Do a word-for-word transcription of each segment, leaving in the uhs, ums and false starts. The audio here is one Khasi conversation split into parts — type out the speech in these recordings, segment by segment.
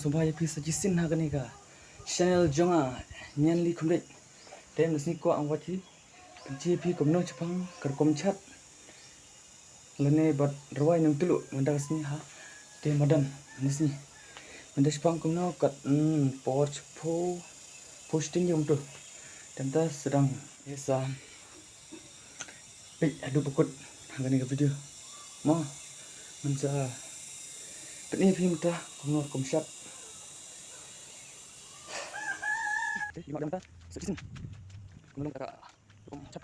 Sngewbha ïa phi sa shisien ha kane ka channel jong nga, Nyanli Khumdeit. Te mynta sngi kwah ngan wan pyni phi kumno shaphang ka rukom chat lane bad rwai nongtluh mynta ka sngi ha. Te madan mynta sngi, mynta shaphang kumno kat, hmm, por shiphew, phew shiteng jong kumto. Te mynta sdang ïa sa peit haduh ba kut ha kane ka video. Mo, ngan sa pyni phi mynta kumno rukom chat. Te, ïa mynta sa shisien kumno rukom chat.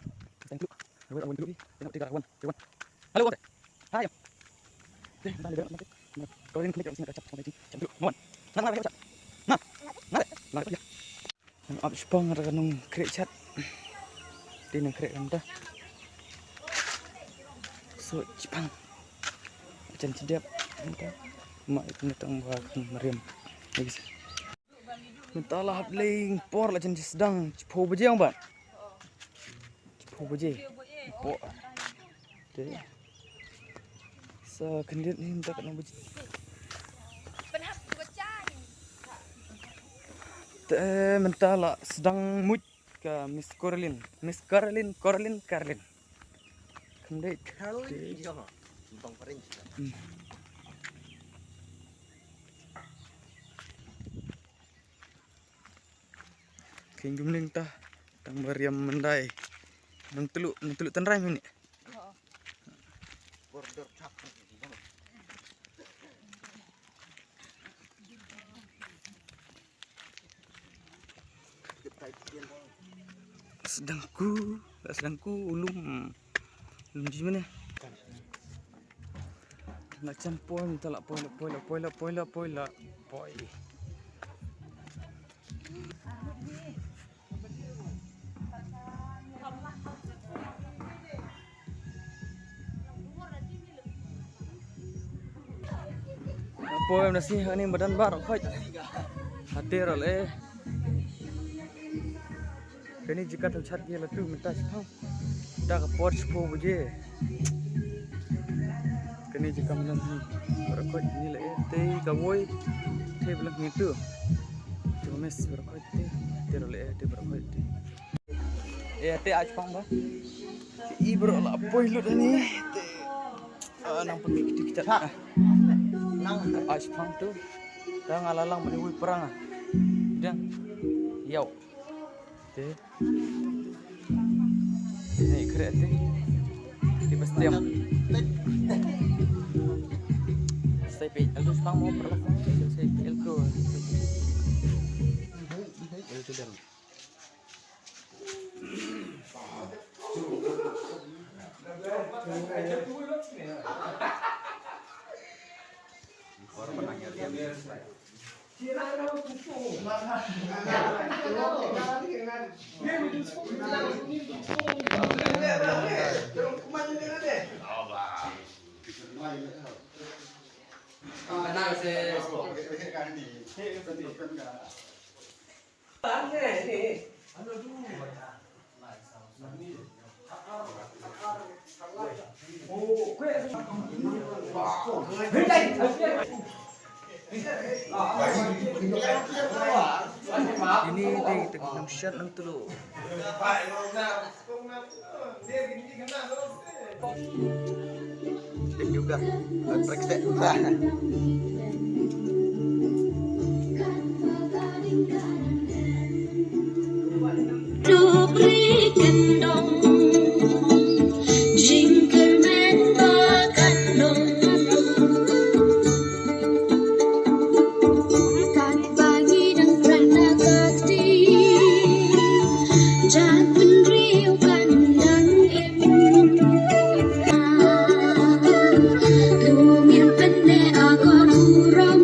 Thank you. Hello, hello. Hi. Te, mynta lei ba, mynta. Ko rin klik sini ka chat, ko rin chat. Mo. Na, na, na, na. Na, na, na. Ngan ap shaphang ha ka nongkhreh chat. Te nongkhreh kata. So, shaphang. Jan shadap kata. Ma ïa kane tang ba kan mariam. Lagi sih. Mynta la hap leit por la jan sdang shiphew baje ong ba. Shiphew baje. Por. Te. Sa khyndiat hi mynta katno baje. Te mynta la sdang mut ka Miss Coralin. Miss Coralin, Coralin, Coralin. Khyndiat. Coralin. Te. Hmm. King gumling ta tang mariam mandai. Nongtluh, nongtluh tynrai mini. Sdang ku, sdang ku u lum. Lum ji mane. La jan poi mynta la poi, la poi, la poi, la poi, la poi, la poi. Poi mynta sngi ha kane madan baroh khoit. Hate ruh leh. Kane jaka tang chat ïa la tu mynta shaphang. Da ka por shiphew baje. Kane jaka mynta baroh khoit ni leh te kawei. Te ba la ngi tu. Te mes baroh khoit te. Te ruh leh te baroh khoit te. Eh, te ai shaphang ba. I baroh la poi lut hani te. Ah, nang pynmih kiti kita. Ah. Ai shaphang tu. Dang ala lang mani wui perang ah. Dang. Yau. Te. Ni khreh te. Te ba stiam. Sai pe altu shaphang mo perlu. Sai pe altu. Altu dang. Ini dei tengah nang shat nang tulu. Din juga. Trek sek. Duk ri kendong jingkyrmen ba kan long. Kat ba ngi dang pran na ka kti, jan pynriew kan dang im. Lungin pynne akor burom.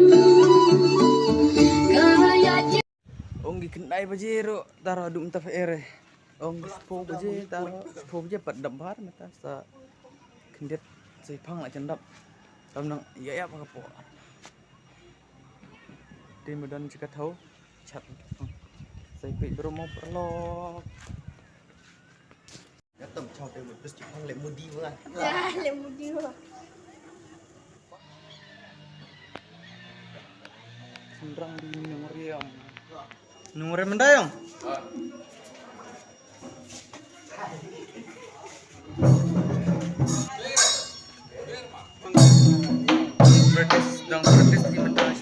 Kaya Ong ki khyndai baje ruh tara dum ta pha ere. Ong ki shiphew baje tara shiphew baje pat dap bhar mynta sa khyndiat sa i phang la jan dap. Tam nang ïa ïa pa ka por. Te madan chi ka thaw chat. Sa i peit bro mo paralok. Nga tam chaw te mut pes chipang le mudi ma. Ya, le mudi ma. Rang di nong riam. Nong riam ndai ong. Practice, dang practice di mentas.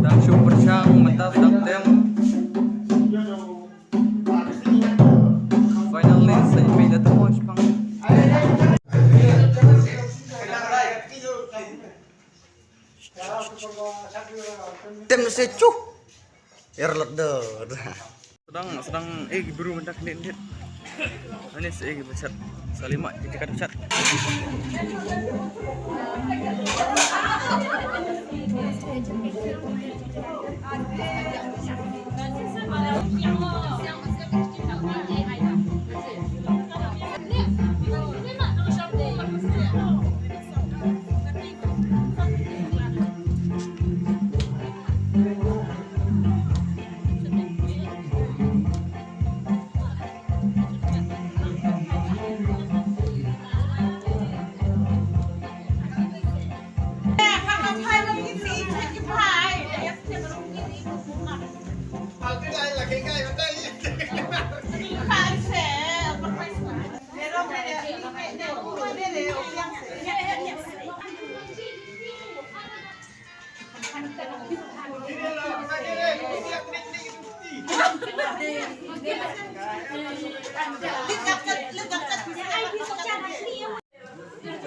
Dang shu pyrshang mynta sdang tem. Finally, sa ïa phi da tu mo shpang. Tem se chu. Er lak da. Sdang, sdang, eh, bru mynta khnit khnit. Ani se, eh, bachat. Salima, kita kat bachat.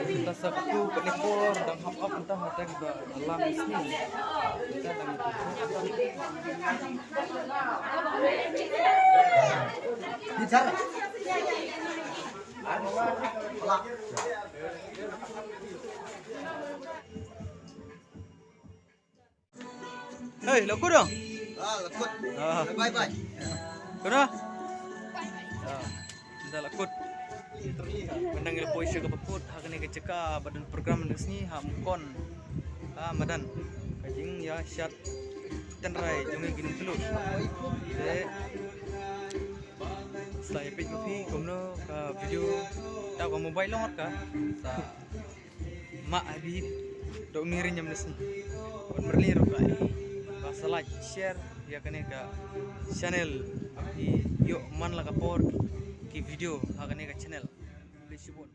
Mynta sa katu pat ni por dang hap ap mynta ha dang ba alarm ni sni. Mynta dang Hei, la kut dong. Ah, la kut. Ah. Bye bye. Kut dong. Ah, ynda la kut. Mynta ngi la poi sha kaba kut ha kane ka jaka ba don program mynta ka sngi ha Mukon. Ha madan. Ka jingïashad tynrai jong ngi ki nongkyndit. Te sa ïa peit ma phi kumno ka video. Ta ka mobile long ka. Sa ma abi dok ni rin jam nesni. Wan merli rukai. Ba sa like, share ïa kane ka channel. Ïoh man la ka por ki video ha kane ka channel. Please support.